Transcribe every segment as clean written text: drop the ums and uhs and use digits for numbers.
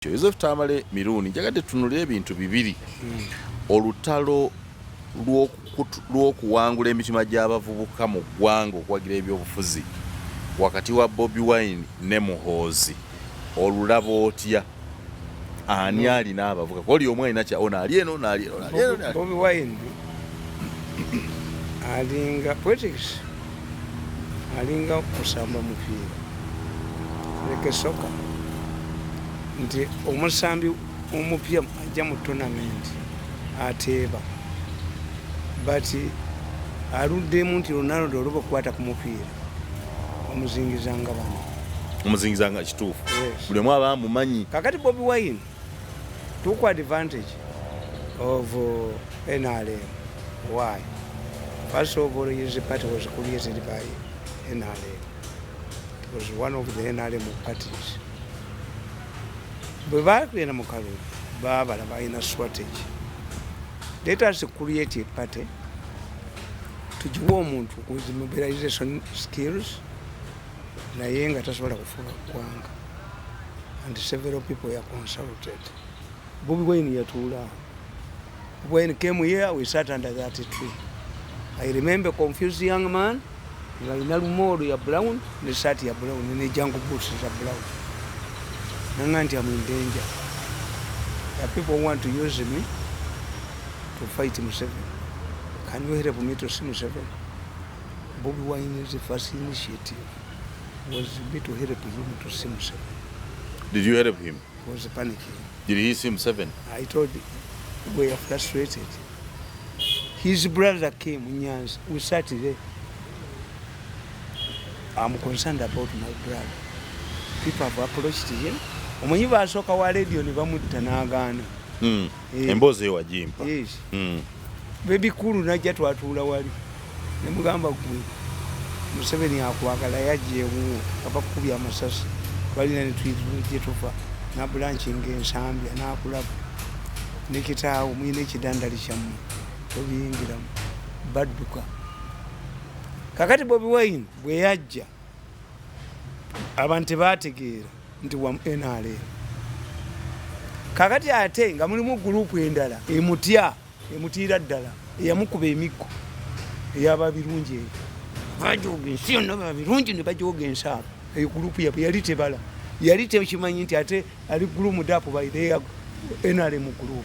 Joseph Tamale Mirundi, njagadde tutunulire ebintu bibiri: olutalo lw'okuwangula emitima gy'abavubuka mu ggwanga okuwagira ebyobufuzi wakati wa Bobi Wine ne Muhoozi. Olulaba otya? Ani alina abavubuka? Oli omu alina kya ono ali eno naali eno naali eno naali- Bobi Wine alinga politics, alinga kusamba mupiira, like soccer, nti omusambi omupya ajja mu tournament ateeba, but aluddemu nti Ronaldo oluba okukwata ku mupiira omuzingizanga bano. Omuzingizanga, kituufu. Yes. Buli omu aba amumanyi. Kakati Bobi Wine took advantage of NRM. Why? First of all, his party was created by NRM. It was one of the NRM parties. Bwe bagenda mu kalulu, baabala balina strategy: let us create a party, tugiwe omuntu with mobilization skills, naye nga tasobola kufuga ggwanga. And several people were consulted. Bobi Wine yatuula awo. Bobi Wine came here, we sat under that tree. I remember confused young man nga alina lumoolo ya brown ne saati ya brown ne jungle boots za brown. Nanga nti, "Am in danger. The people who want to use me to fight Museveni. Can you help me to see Museveni?" Bobi Wine's first initiative was me to help him to see Museveni. Did you help him? He was panicking. Did he see Museveni? I told him, we are frustrated. His brother came, Nyanzi. We sat there. "I'm concerned about my brother. People have approached him." Omanyi basooka wa radio ne bamutta n'agaana. Eh. Emboozi eyo wagimpa. Yes. Bebe Cool najja, twatuula wali, nemugamba, "Gwe Museveni akwagala, yajja ewuwo abakubya amasasi, twalina netugye tuva nabulankinga Ensambya nakulaba nekitaawo mulina ekidandali kyammwe tobiyingiramu." Badduka. Kakati Bobi Wine bwe yajja, abantu tebategeera nti wa NRM. Kakati ate nga mulimu group endala emutya, emutiira ddala, eyamukuba emiggo eyababirungi eyo, bajoga ensi yonna, babirungi ne bajoga ensaabo. Eyo group yabwe yali tebala, yali tekimanyi nti ate ali groomed up by the NRM group.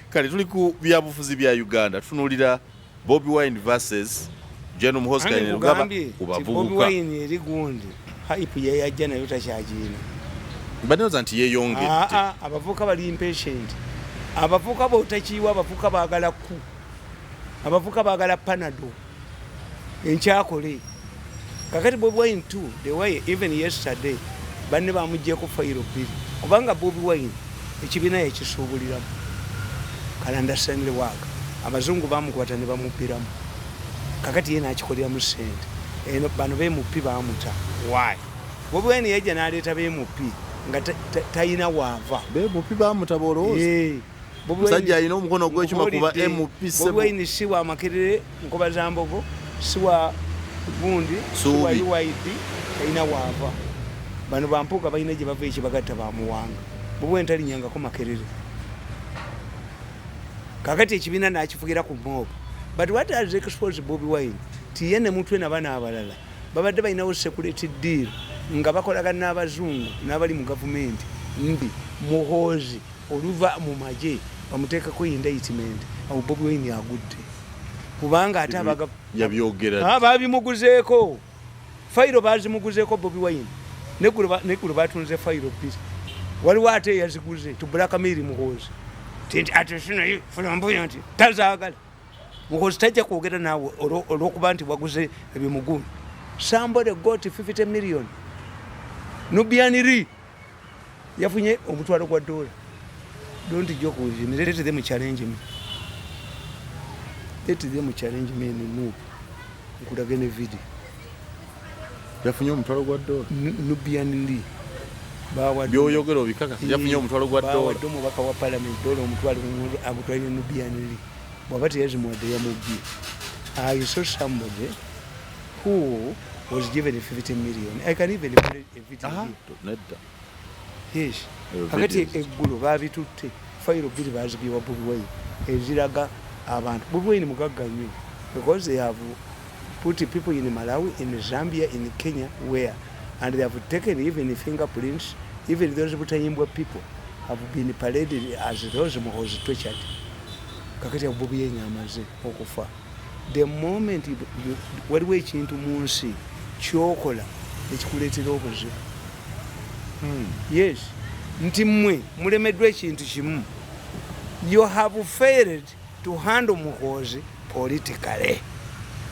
Kale tuli ku byabufuzi bya Uganda, tutunuulira Bobi Wine versus General Muhoozi Kainerugaba Nkugambye ku nti Bobi bavubuka. Wine eri gundi hype yeyajja nayo takyagirina. Banooza nti yeeyongedde. Aa, abavubuka bali impatient. Abavubuka botakiiwa, abavubuka baagala ku abavubuka baagala Panado enkyakole. Kakati Bobi Wine too, the way even yesterday banne bamugyeko fayiro bbiri, kubanga Bobi Wine ekibiina yakisuubuliramu kalandasanire waaga abazungu bamukwata ne bamubbiramu. Kakati ye nakikoleramu sente eno. Bano bemupi bamuta. Why? Bobi Wine yajja n'aleeta bemupi nga talina waava. Bemupi bamuta bolowooza? Eh, Bobi Musajja alina omukono gw'ekyuma kuba Nkubuulidde, MP Bobi sebo. Wine si wa Makerere, nkoba za mbogo, si wa gundi, si wa Suubi. UID, talina waava. Bano bampuuka balina gye bava ekibagatta bamuwanga. Bobi Wine talinyangako Makerere. Kakati ekibiina nakifugira ku mob. But what has exposed Bobi Wine ti ye ne Mutwe nabana abalala babadde balinawo security deal nga bakolagana n'abazungu n'abali mu gavumenti mbi. Muhoozi oluva mu magye bamuteekako indictment, awo Bobi Wine agudde, kubanga ate abaga Yabyogera. Ah, babimuguzeeko fayiro, bazimuguzeeko Bobi Wine. Neggulo batunze fayiro bbiri, waliwo ate eyaziguze to blackmail Muhoozi. Nti ate sinaye flamboyant tazaagala. Muhoozi tajja kwogera naawe olwokuba nti waguze ebimugundi. Somebody got 50 million. Nubian Li yafunye omutwalo gwa dola. Don't joke with him. Let them challenge me, let them challenge me in NUP, nkulage ne video. Yafunye omutwalo gwa dola? Nubian Li. Byoyogera obikakasa, yafunye omutwalo gwa dola? Bawadde omubaka wa parliament dola omutwalo, agutwalire Nubian Li. Bwaba teyazimuwadde, yamubbye. I saw somebody who was given 50 million. I can even play a video Aha, here. nedda. Yes. Eyo Kakati videos. Eggulo babitutte, fayiro bbiri bazibye wa Bobi Wine eziraga abantu. Bobi Wine mugagga nnyo because they have put people in Malawi, in Zambia, in Kenya, where, and they have taken even fingerprints. Even those Butayimbwa people have been paraded as those Muhoozi tortured. Kakati Bobi Wine amaze okufa. The moment waliwo ekintu mu nsi kyokola ekikuleetera obuzibu. Yes, nti mmwe mulemeddwa ekintu kimu. You have failed to handle Muhoozi politically.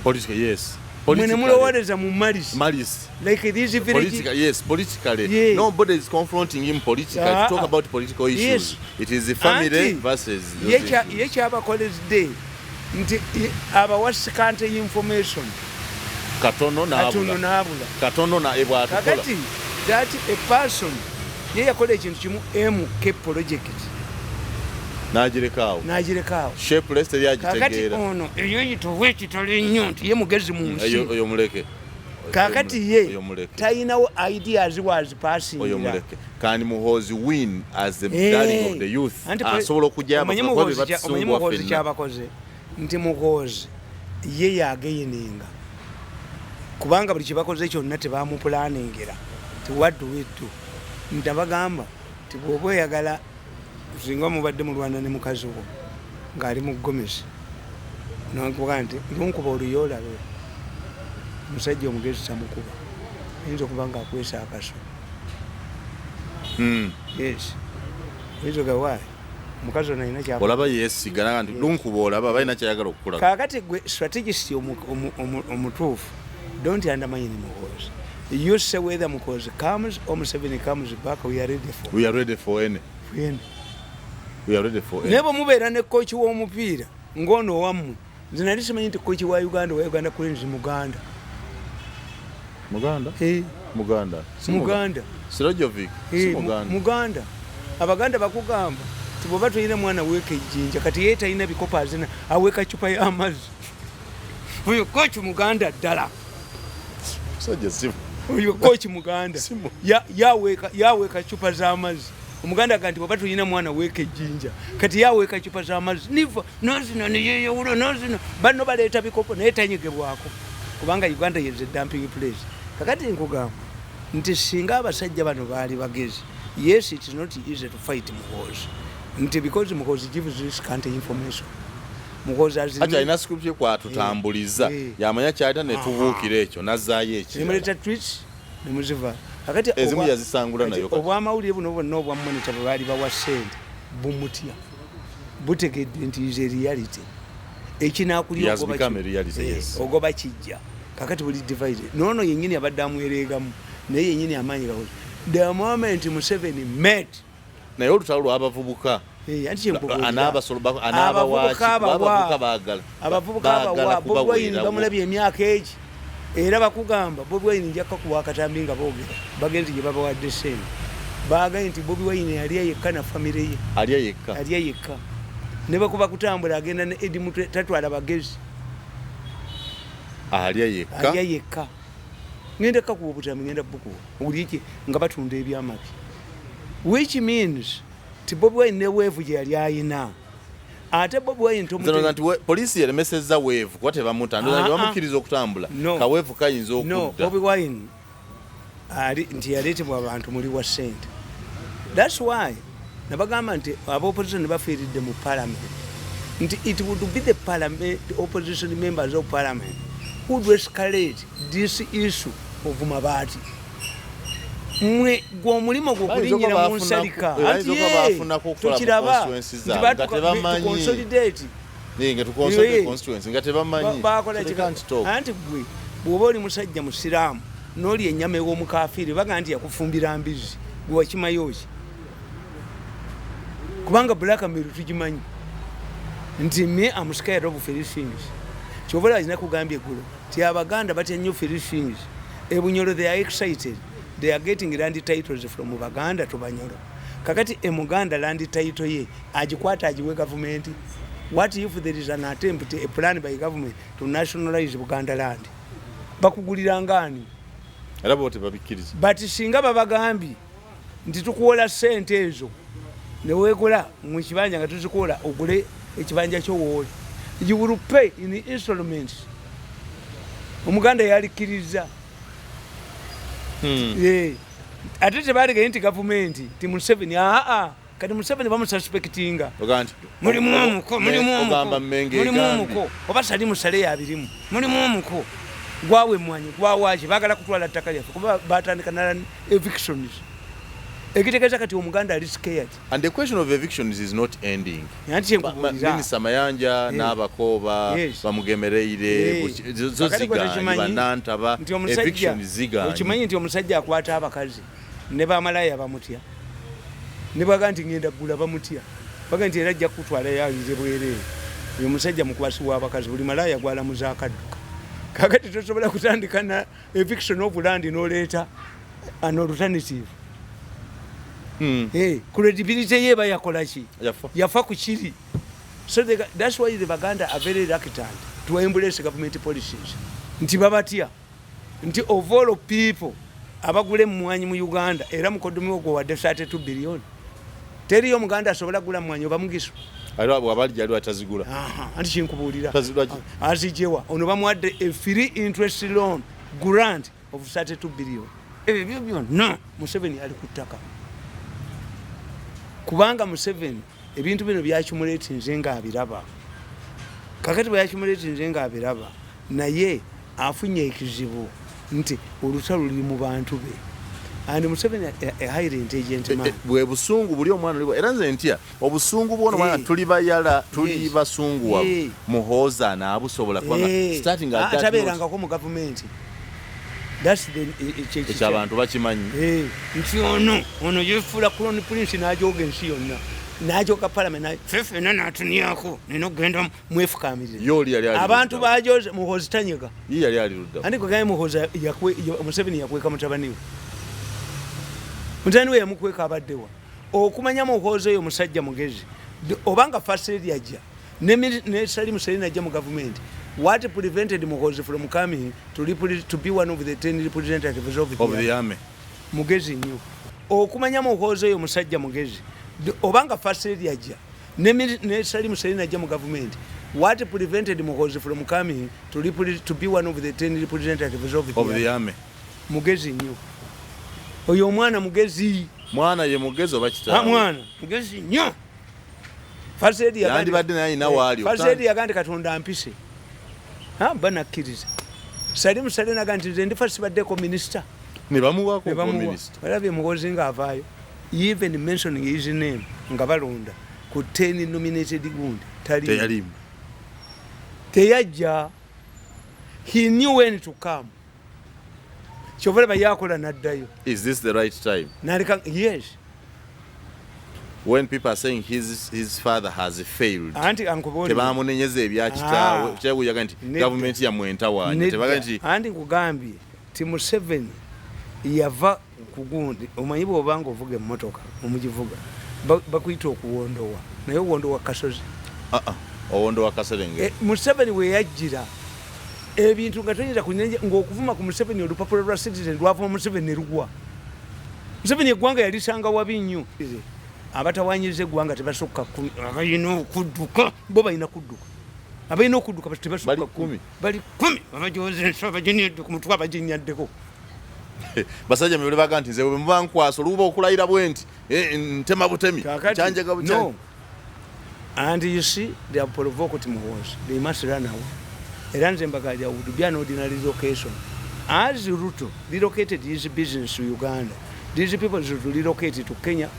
Politically, yes. Mwe ne Politically. mulowooleza mu malice. Malice. Like this village. Politically, yes, politically. Nobody is confronting him politically to talk about political issues. It is the family Anti, versus those issues. Ye kyabakoledde nti abawa scant information. Katono Katono n'abula. N'abula. Katono na ebwatukola. Kakati that a person ye yakola ekintu kimu, MK project. N'agirekaawo. N'agirekaawo. Shapeless, teri Kakati agitegeera. ono eyeyita owekitalo ennyo nti ye mugezi mu nsi. Oyo muleke. Kakati ye Oyo muleke. talinawo ideas Oyo wazipasingira. muleke. Can Muhoozi win as the darling of the youth? Asobola okujja Omanyi abavubuka be Muhoozi omanyi batusumbuwa Muhoozi ffenna. kyabakoze nti Muhoozi ye yageyininga, kubanga buli kyebakoze kyonna tebamupulaningira ti what do we do, nti abagamba ti bw'oba oyagala, singa mubadde mulwana ne mukazi wo ng'ali mu gomesi, nokuga nti lunkuba oluyoolabe, omusajja omugezi tamukuba, ayinza okuba nga akwesa akaso. Yes, oyinza oga omukazi ono alina kyakola. Olaba yeesiga naga nti lunkuba, olaba balina kyayagala okukulaga. Kakati gwe strategist omutuufu, don't undermine Muhoozi. You say whether Muhoozi comes or Museveni comes back, we are ready for We are ready for any. Any. We are ready for any. Naye bwe mubeera ne kochi w'omupiira ng'ono owammwe, nze nali simanyi nti kochi wa Uganda Cranes Muganda. Muganda. Eh. Muganda. Si. Muganda. Sirajovic si. Eh, Muganda. Muganda. Abaganda bakugamba ti bwoba tolina mwana weeka ejjinja, kati ye talina bikopo, azina aweeka cupa y'amazzi. Oyo kochi Muganda ddala. Musajja si. Oyo kochi Muganda. Simu. Yaweeka cupa z'amazzi. Omuganda aga nti bwoba tolina mwana weeka ejjinja, kati yaweeka cupa z'amazzi, niva nozino niyeyewulo nozino, banno baleeta bikopo, naye tanyigebwako kubanga Uganda is a dumping place. Kakati nkugamba nti singa abasajja bano baali bagezi, yes, it is not easy to fight Muhoozi, nti because Muhoozi gives this country information. Muhoozi has Ati alina script ye kwatutambuliza. Eh. Yamanya kyalina netubuukira ekyo nazzaayo ekirala. Nemuleeta tweets nemuziva. Kakati Ezimu yazisangula kati nayo kati. Obwamawulire buno bwonna obwa Monitor bwe baali bawa ssente bumutya, butegedde nti is a reality ekinakulya. He has become a reality, yes. Ogoba kijja. Kakati buli divided noono yennyini abadde amwereegamu, naye yennyini amaanyi gakoze the moment Museveni met. Naye olutalo lw'abavubuka. Eh, anti kyenkubuulira. Anaabawaaki? Abavubuka abawa. Abavubuka baagala Abavubuka baagala abawa Bobi Wine. kubaweerawo. Bamulabye emyaka egi, era bakugamba Bobi Wine nja kakuwa akatambi nga boogera bagenzi gye babawadde sente, baagaye nti Bobi Wine yalya yekka na famire ye. Alya yekka. Alya yekka, ne bakuba kutambula agenda ne Eddie Mutwe, tatwala bagezi. Alya yekka. Alya yekka. Ngenda kakuwa obutambi, ngenda bukuwa oliki nga batunda ebyamabi, which means ti Bobi Wine ne wave gye yali ayina, ate Bobi Wine Nze ndowooza nti poliisi yeremesezza wave kuba tebamuta. Ndowooza nti Ah, ah. bamukkiriza okutambula. No. Kaweevu kayinza No. okudda. Bobi Wine ali nti yaleetebwa abantu muli wa ssente. That's why nabagamba nti abaopposition bafiiridde mu parliament, nti it would be the parliament, the opposition members of parliament who would escalate this issue of Mabaati. Mwe gwe omulimu gwe Bayinza okulinnyira okuba mu nsalika. bayinza okuba baafunako okukola mu Tukiraba constituencies nti zaabwe nga tebamanyi. tuconsolidate. Naye nga tuconsolidate constituency nga tebamanyi. Bakola So they kika- can't talk. Anti gwe bw'oba oli musajja musiraamu n'olya ennyama ew'omukafiiri, baga nti yakufumbira mbizi, gwe wakimayo ki? Kubanga blackmail tugimanyi nti me am scared of three things. Kyova olaba kina kugambye eggulo ti Abaganda batya nnyo three things. Ebunyolo they are excited, they are getting land titles from Baganda to Banyolo. Kakati emuganda land title ye agikwata agiwe gavumenti. What if there is an attempt, a plan by government to nationalize Buganda land? Bakugulira ngaani? Era bo tebabikkiriza. But singa babagambye Nti tukuwola sente ezo newegola mu kibanja nga tuzikuwola, ogule ekibanja kyowoole, you will pay in installments. Omuganda yalikkiriza. Ate tebaliganye nti gavumenti ti Museveni, aa, kati Museveni bamususpectinga. Oga nti Mulimu omuko, mulimu omuko. Ogamba Mmenge Mulimu egambye. Omuko oba sali musale yabirimu, mulimu omuko gwawe emwanyi gwawaki, bagala kutwala ttaka lyaffe kuba batandika nala evictions, ekitegeeza kati Omuganda ali scared. And the question of evictions is not ending. Anti kyenkubuulira. Minisita Mayanja n'abakooba bamugemereire zo Kakati gwe zigaanye tokimanyi banantaba nti omusajja eviction zigaanye. Okimanyi nti omusajja akwata abakazi ne bamalaya bamutya, ne baga nti ngenda ggula, bamutya, baga nti era ajja kutwala yayire bwereere. Oyo musajja mukwasi w'abakazi, buli malaya gwalamuza akadduka. Kakati tosobola kutandika na eviction of land n'oleeta an alternative. Credibility ye eba yakola ki? Yafa. Yafa ku kiri. So that's why the Baganda are very reluctant to embrace government policies, nti babatya nti of all people abagula emmwanyi mu Uganda, era mukodomi ogwo wadde 32 billion, teriyo Muganda asobola kugula mmwanyi oba mugisu. Aliwo bw'abali gyali atazigula. Aha, anti kinkubuulira. Tazigula. Azijewa ono bamuwadde a free interest loan grant of 32 billion. Ebyo byonna Museveni ali ku ttaka, kubanga Museveni ebintu bino byakimuleetinze ngaabiraba. Kakati bwe yakimuleetinze ngaabiraba, naye afunye ekizibu nti olutalo luli mu bantu be, and Museveni a highly intelligent man. Bwe busungu buli omwana oli, era nze ntya obusungu bwono mwana. Tuli bayala, tuli basunguwavu. Muhoozi anaabusobola kubanga starting at that note, Tabeerangako mu gavumenti. That's the ekyo abantu bakimanyi. Nti ono yefuula crown prince n'ajoga ensi yonna, n'ajoga parliament, ffe ffenna n'atunyako, nina okugenda mwefukamirire. Ye oli yali ali Abantu ludda wa? bajoze Muhoozi tanyega. Ye yali ali ludda wa? Anti kwegaye Muhoozi Museveni yakweka mutabani we, mutabani we yamukweka abaddewa. Okumanya Muhoozi oyo musajja mugezi. Obanga first lady ajja ne Salim Saleh najja mu gavumenti, what prevented Muhoozi from coming to be one of the 10 representatives of the Of the army? Mugezi nnyo. Okumanya Muhoozi oyo musajja mugezi. Obanga first lady ajja ne Salim Saleh najja mu gavumenti, what prevented Muhoozi from coming to be one of the 10 representatives of the Of the army? Mugezi nnyo oyo omwana, mugezi. Mwana ye mugezi oba kitaawe? Mwana mugezi nnyo. First lady Yandibadde naye alina waali. First lady yaga nti Katonda ampise. Ha, banakkiriza Salim Saleh naga nti nze ndifa sibaddeko minisita. Ne bamuwaako Ne bamuwa. minisita. Walabye Muhoozi ng'avaayo, even mentioning his name nga balonda ku 10 nominated gundi tali. Teyalimu. Teyajja. He knew when to come. Kyova olaba yakola n'addayo. Is this the right time? Naleka, yes. When people are saying his father has failed, Anti ankubuulira. tebamunenyeza ebya kitaawe. Ah. Kyekuyaga nti Nedda. gavumenti yammwe entawaanya, tebaga nti Anti nkugambye ti Museveni yava ku gundi. Omanyi bwobanga ovuga emmotoka, omugivuga bakuyita okuwondowa, naye owondowa kasozi. Ah, ah, owondo wa kaserenge. Museveni we yajjira ebintu nga toyinza kunenye ng'okuvuma ku Museveni, olupapula lwa Citizen lwavuma Museveni ne lugwa. Museveni eggwanga yalisanga wabi nnyo. Abatawanyiza eggwanga tebasukka 10. Abalina okudduka bo balina kudduka, abalina okudduka tebasukka Bali 10. 10. Bali 10, abajoza ensi abaginidde ku mutwe, abaginyaddeko. Basajja mwe baga nti nze bwe muba nkwasa oluba okulayira bwe nti ntema butemi, Kakati, kyanjega bukyanja. no. And you see, they have provoked Muhoozi. They must run away. Era nze mbagamba would be an ordinary relocation. As Ruto relocated his business to Uganda, these people should relocate to Kenya.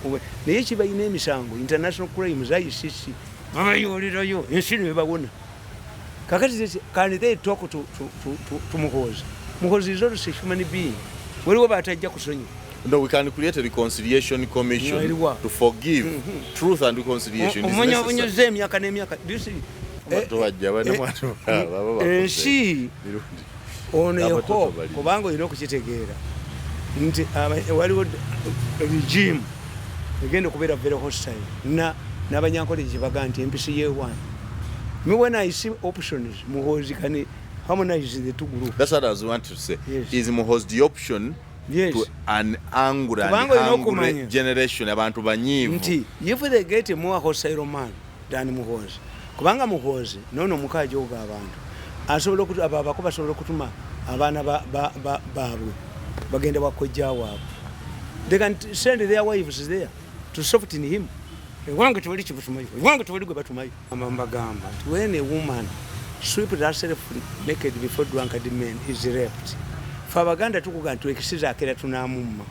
Naye kibalina emisango, international crimes, ICC. Babayolerayo, ensi ne babona. Kakati can they talk to Muhoozi? Muhoozi is also a human being. Waliwo batajja kusonyiwa. No, we can create a reconciliation commission Eriwa. to forgive. Truth and reconciliation is necessary. Omunyobonyoza emyaka n'emyaka. Do you see? Tubajja bane mwana baba bakoze. Ensi Mirundi. ono Abatoto yeko bali. Kubanga olina okukitegeera nti waliwo regime egenda okubeera very hostile na n'Abanyankole kyebaga nti empisi yewaani. Me, when I see options, Muhoozi can harmonize the two groups. That's what I was want to say. Yes. Is Muhoozi the option Yes. To an angry and Kubanga olina hungry okumanya. generation, abantu banyiivu. Nti if they get a more hostile man than Muhoozi, kubanga Muhoozi noono omukajoga abantu, asobola abo abako basobola okutuma abaana baabwe bagenda wakojja waabwe. They can send their wives there to soften him. Ewange tewali kibutumayo, ewange tewali gwe batumayo. Mbagamba nti when a woman sweep herself naked before drunkard men is raped. Fe Abaganda tukuga nti ekisiza akera tunamumma.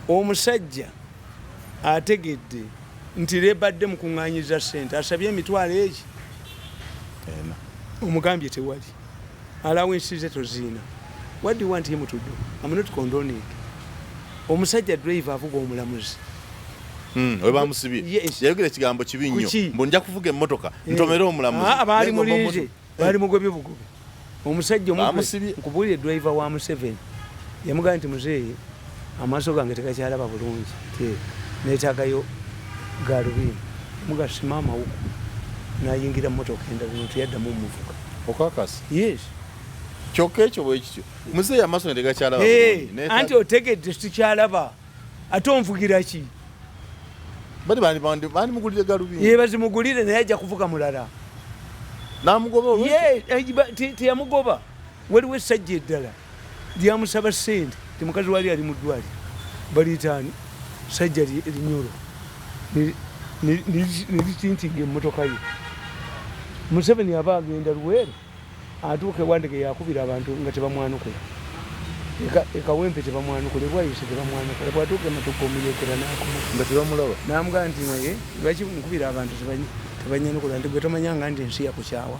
Omusajja ategedde nti lebadde mukuŋŋanyiza sente, asabye emitwalo egi. Ena. Omugambye tewali allowance ze toziina. What do you want him to do? I'm not condoning. Omusajja driver avuga omulamuzi. We bamusibye. Yes. Yayogera ekigambo kibi nnyo. Kuki? Mbu nja kuvuga emmotoka ntomere omulamuzi. Ah, baali Naye ng'omba mulinze, baali mugobye bugobe omusajja omutwe. Bamusibye. Nkubuulire, driver wa Museveni yamugamba nti, "Muzeeyi, amaaso gange tegakyalaba bulungi, ti neetaagayo galubindi." Muga simama huko, nayingira motoka endala teyaddamu omuvuga. Okakasa? Yes. Kyokka ekyo bwe kityo, muzeeyi amaaso ne tegakyalaba Hey, bulungi. anti otegedde tukyalaba, ate onvugira ki? Bali bandimugulire galubindi. Ye bazimugulire, naye ajja kuvuga mulala. N'amugoba olwekyo? Ye, teyamugoba. Waliwo essajja eddala lyamusaba sente ti mukazi wali ali mu ddwaliro, baliyitaani sajja linyolo nelitintinga emmotoka ye. Museveni aba agenda Luweero, atuuka ewandege, yakubira abantu nga tebamwanukula. Ekawempe tebamwanukula, ebwayise tebamwanukula. Bwatuuka ematuka omuyekera nakoma. Nga tebamulaba. Namugamba nti, "Naye lwaki nkubira abantu tebanyanukula?" Nti, "Gwe tomanyanga nti ensi yakukyawa?"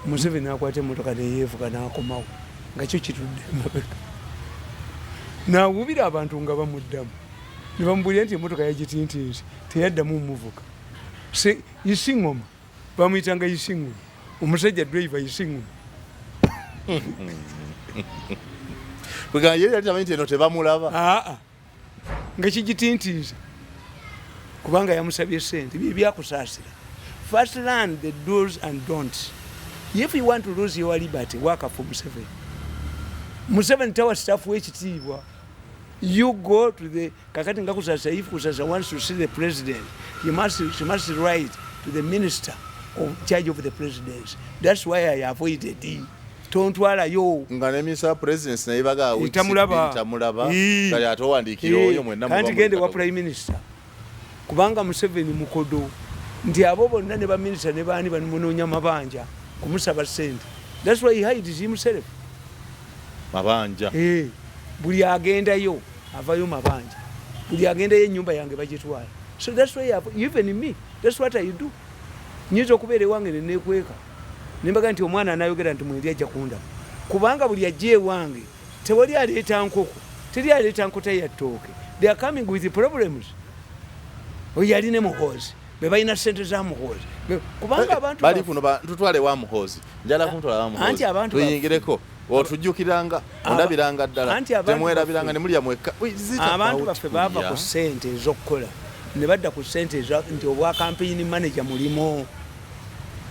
Museveni nakwata emotoka neyevuga nakomawo nga kyo kitudde emabega, nawubira abantu nga bamuddamu nebamubulira nti emotoka yagitintinzi, teyaddamu mumuvuga. Isiŋoma bamwyitanga Isiŋoma, omusajja driver Isiŋoma. Kwegamba ye yali tamanyi nti eno tebamulaba. Aa, nga kigitintinze kubanga yamusabye sente. Byebyakusaasira. First learn the do's and don'ts. If you want to lose your liberty, work for Museveni. Museveni tawa staff wekitiibwa. You go to the kakati nga Kusasa, if Kusasa wants to see the president, he must write to the minister of charge of the presidency. That's why I avoided it. Tontwalayo. Nga ne minisita wa presidency naye baga Tamulaba. Tamulaba. Ii. Kale ate owandiikira oyo mwenna muba Kanti muli gende wa katogo. prime minister, kubanga Museveni mukodo nti abo bonna ne baminisita ne baani bamunoonya mabanja kumusaba sente. That's why he hides himself. Mabanja. Eh, buli agendayo avayo mabanja, buli agendayo enyumba yange bagitwala. So that's why even me, that's what I do. Nyinza okubeera ewange nenekweka nembaga nti omwana anayogera nti mwendi ajja kundaba, kubanga buli ajja ewange tewali aleeta nkoko, teri aleeta nkota ya ttooke. They are coming with problems. Oyo yali ne Muhoozi, be balina sente za Muhoozi. Kubanga abantu bali kuno tutwale wa Muhoozi, njala kuntwala wa Muhoozi. Anti abantu Tuyingireko, otujjukiranga, ondabiranga ddala. Anti abantu Temwerabiranga baffe ne mulya mwekka. Wait, is it abantu about baffe baava kulya? ku sente ez'okukola ne badda ku sente nti obwa campaign manager mulimu.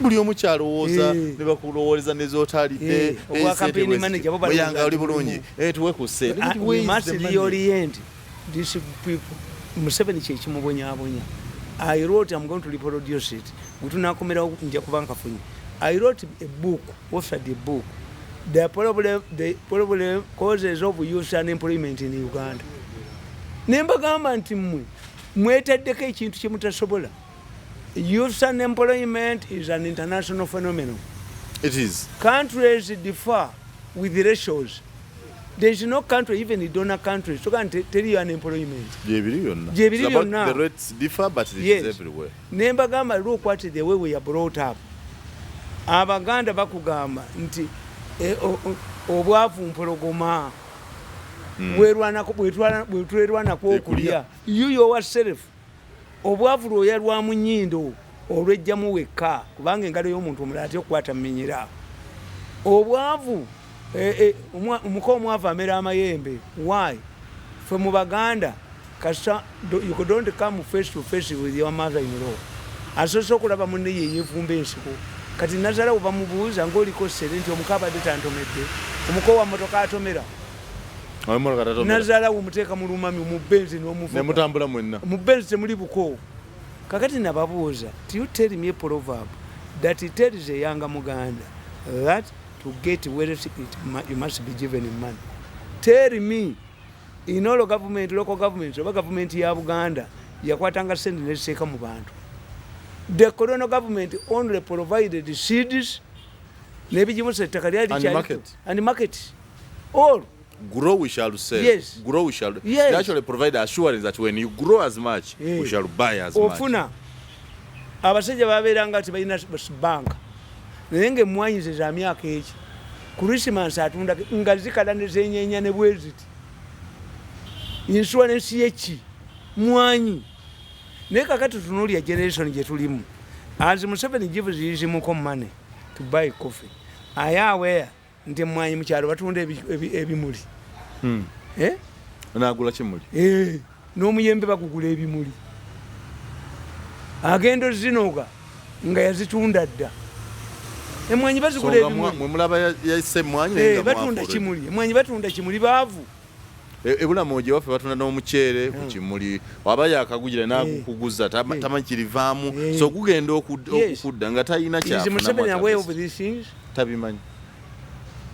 Buli omu kyalowooza Eh. ne bakulowooleza nezootalidde. Eh, obwa campaign manager bo balowooza Muyanga oli nti bulungi. mulimu. Tuwe ku ssente. Ah, Where we is must the money? reorient these people. Museveni kyekimubonyabonya. I wrote, I'm going to reproduce it. Gutunakomerawo nja kuba nkafunye. I wrote a book, authored a book, the problem causes of youth unemployment in Uganda. Nembagamba nti mmwe mwetaddeko ekintu kyemutasobola. Youth unemployment is an international phenomenon. It is. Countries differ with ratios. There is no country, even in donor countries, so can tell you unemployment. Gyebiri byonna. Gyebiri It's about byonna. the rates differ, but it Yes. is everywhere. Nembagamba, look what the way we are brought up. Abaganda bakugamba nti obwavu mpologoma. Bwetwerwanako okulya. You yourself, obwavu lwoya lwa mu nnyindo olwejjamu wekka, kubanga engalo y'omuntu omulala atya okukwata muminyira. Obwavu omuka omwavu amera amayembe. Why? Fe mu Baganda kasita you don't come face to face with your mother in law. Asoose okulaba munne ye yeevumba ensiko. Kati nazalawo bamubuuza ngaoliko sere nti omuka abadde tantomedde, omuka owa motoka atomera. Emmotoka tatomera. Nazaalawo omuteeka mu lumami mu Benz n'omuvuga. Nemutambula mwenna. Mu Benz temuli bukoowu. Kakati nababuuza, do you tell me a proverb that tells a young Muganda that to get wealth you must be given money? Tell me, in all government, local governments, oba government ya Buganda yakwatanga sente neziteeka mu bantu? The colonial government only provided seeds n'ebigimusa, ettaka lyali And likyali market. And market all. Grow, we shall sell. Yes. Grow, we shall. Yes. They actually provide assurance that when you grow as much, we shall buy as much. Ofuna abasajja babeeranga tebalina banka, naye nga emwanyi ze za myaka eki, Krisimansi atunda nga zikala nezenyenya ne bweziti insurance yeki mwanyi. Naye kakati tunuulya generation gye tulimu, as Museveni gives his muko money to buy coffee, aye aware nti emwanyi mukyalo batunda ebimuli. Eh? Nagula kimuli. Eh, n'omuyembe bagugula ebimuli, agenda ozinoga nga yazitunda dda. Emwanyi bazigula So nga ebimuli. mwe mulaba yayise emwanyi naye Eh, nga batunda mwafu. kimuli, emwanyi batunda kimuli, baavu. Ebulamu gye waffe batunda n'omuceere ku kimuli, waba yakagugira n'agukuguza tamanyi kirivaamu. So gugenda okukudda nga talina Is kyafunamu. Museveni aware of Atabisi. these things? Tabimanyi.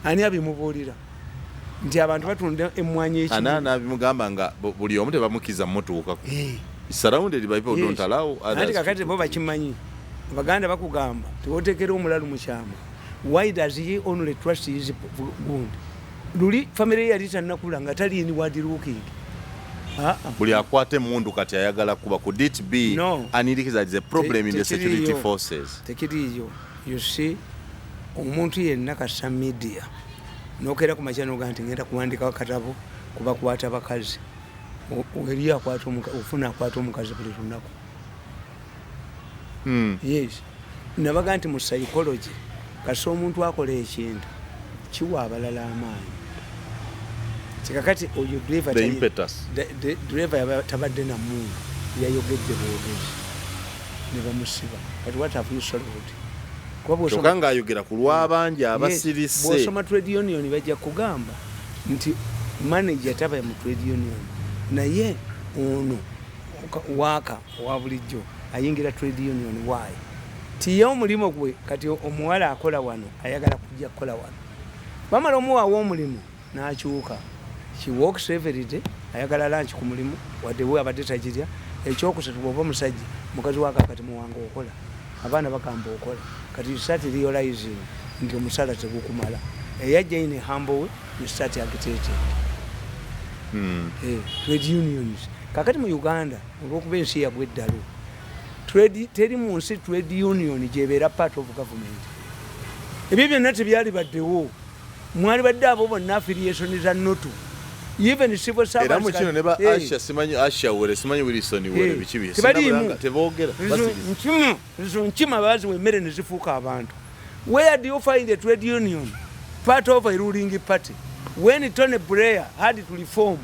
Ani abimubuulira nti abantu batunda emwanyi Ana ekimuli? n'abimugamba nga buli omu tebamukkiriza mutuukako. Surrounded by people who don't allow others Anti kakati bo bakimanyi. Abaganda bakugamba tiwotekera omulalu mukyama. Why does he only trust his gundi? Luli family ye yali tannakula nga tali inward looking. Ah, ah. Buli akwata emundu kati ayagala kuba. Could it be No. an indicator that is a problem in the security Tekiriyo. forces? Tekiriyo. You see, omuntu yenna kasa media nokera ku makya noga nti ngenda kuwandika akatabo kubakwata bakazi. Eri akwata ofuna akwata omukazi buli lunaku. Yes, nabaga nti mu psychology, kasi omuntu akola ekintu kiwa abalala amaanyi. Kikakati oyo driver The impetus. The driver tabadde na mundu, yayogedde bwogezi ne bamusiba. Kati what have you solved? Kuba Kyokka ng'ayogera ku lw'abangi Yes, abasirise. bw'osoma trade union bajja kugamba nti manager taba mu trade union, naye ono waaka owa bulijjo ayingira trade union. Why? Tiye omulimu gwe kati omuwala akola wano ayagala kujja kukola wano, bamala omuwaawo omulimu n'akyuka. She works every day, ayagala lunch ku mulimu wadde we abadde tagirya. Ekyokusatu, bw'oba omusajja, mukazi wako kati muwanga okola, abaana bagamba okola. Kati you start realizing nti omusala tegukumala. Eyajja ine humble way, you start agitating. Eh, trade unions kakati mu Uganda, olwokuba ensi yagwa eddalu, teri mu nsi trade union gyebeera part of government. Ebyo byonna tebyali baddewo, mwali badde abo bonna affiliation za NOTU, even civil Era servants mu kino ne ba Eh, Asha, simanyi Asha were, simanyi Wilson were, biki bye tebaliimu. Sinabulanga, teboogera, basiriza. Nkima ezo nkima baziwa emmere ne zifuuka abantu. Where do you find a trade union part of a ruling party? When Tony Blair had to reform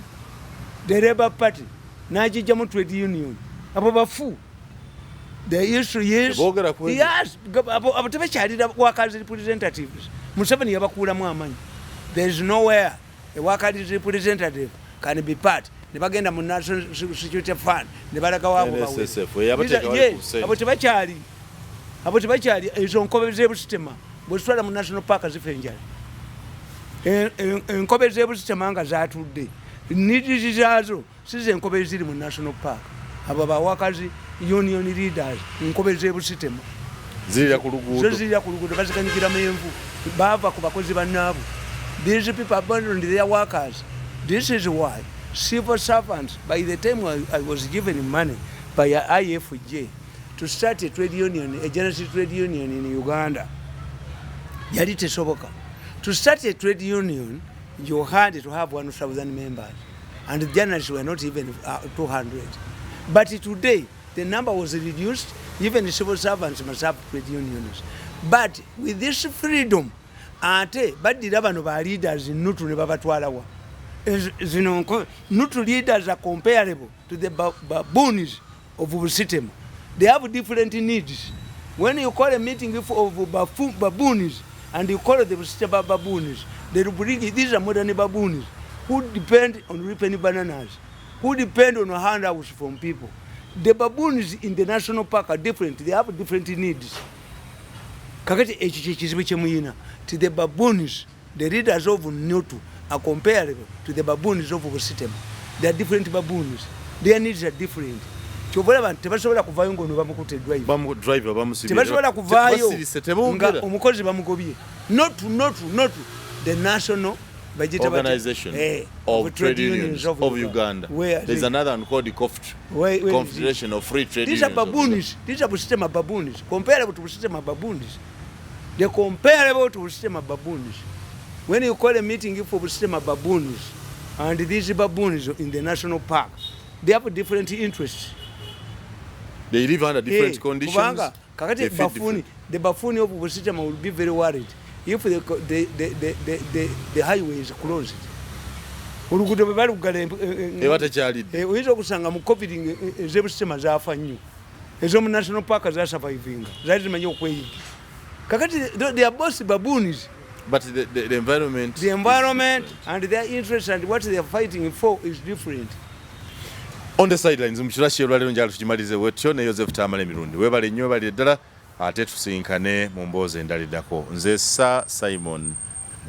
the Labour Party, n'agijjamu trade union. Abo bafu. The issue is Teboogera ku ebyo. Yes, abo tebakyalira workers representatives. Museveni yabakuulamu amanyi. There is nowhere a workers representative can be part. Ne bagenda mu National Security Fund ne balaga waabo bawere. NSSF, eyabateeka wali ku ssente. Abo tebakyali, abo tebakyali. Ezo nkobe z'ebusitema bwezitwala mu national park zifa enjala. Enkobe z'ebusitema nga zatudde needs zaazo size enkobe eziri mu national park. Abo ba workers union leaders, nkobe z'ebusitema Zirira ku zo luguudo. Zirira ku luguudo, bazikanyikiramu envu, baava ku bakozi bannaabwe. These people abandoned their workers. This is why civil servants, by the time I was given money by IFJ to start a trade union, a general trade union in Uganda, yali tesoboka. To start a trade union you had to have 1000 members, and the journalists were not even 200. But today the number was reduced. Even the civil servants must have trade unions. But with this freedom, ate baddira bano ba leaders NOTU ne babatwalawa. Zino NOTU leaders are comparable to the baboons of Busitema. They have different needs. When you call a meeting of baboons and you call the Busitema baboons, they will bring, these are modern baboons. who depend on ripening bananas, who depend on handouts from people. The baboons in the national park are different. They have different needs. Kakati ekyo kyekizibu kyemuyina ti the baboons, the leaders of NOTU are comparable to the baboons of Busitema. They are different baboons. Their needs are different. Kyova olaba nti tebasobola kuvaayo ngaono bamukutte driver. Driver bamusibye. Tebasobola kuvaayo Basirise, nga teboogera. omukozi bamugobye. Not not not the national bagiyita batya? Organization Eh, of Trade Unions of Uganda. Where There's another one called the COFT, Where is it? Confederation of Free Trade These are Unions of Uganda. baboons. These are Busitema baboons. Comparable to Busitema baboons. They're comparable to Busitema baboons. When you call a meeting for Busitema baboons and these baboons in the national park, they have different interests. They live under different Eh, conditions. kubanga kakati They feed bafuni, different. the bafuni of Busitema will be very worried if the highway is closed. Oluguudo bwe balugala Eba tekyalidde. Oyinza okusanga mu COVID ez'ebusitema zaafa nnyo, ez'omu national park zasurvivinga, zaali zimanyi okweyiga. Kakati they are both baboons. But the environment The is environment different. and their interests and what they are fighting for is different. On the sidelines mu kirasi olwaleero njagala tukimalize bwetyo ne Joseph Tamale Mirundi. Weebale nnyo, weebale ddala, ate tusinkane mu mboozi endala eddako. Nze Sir Simon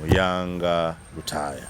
Muyanga Lutaaya.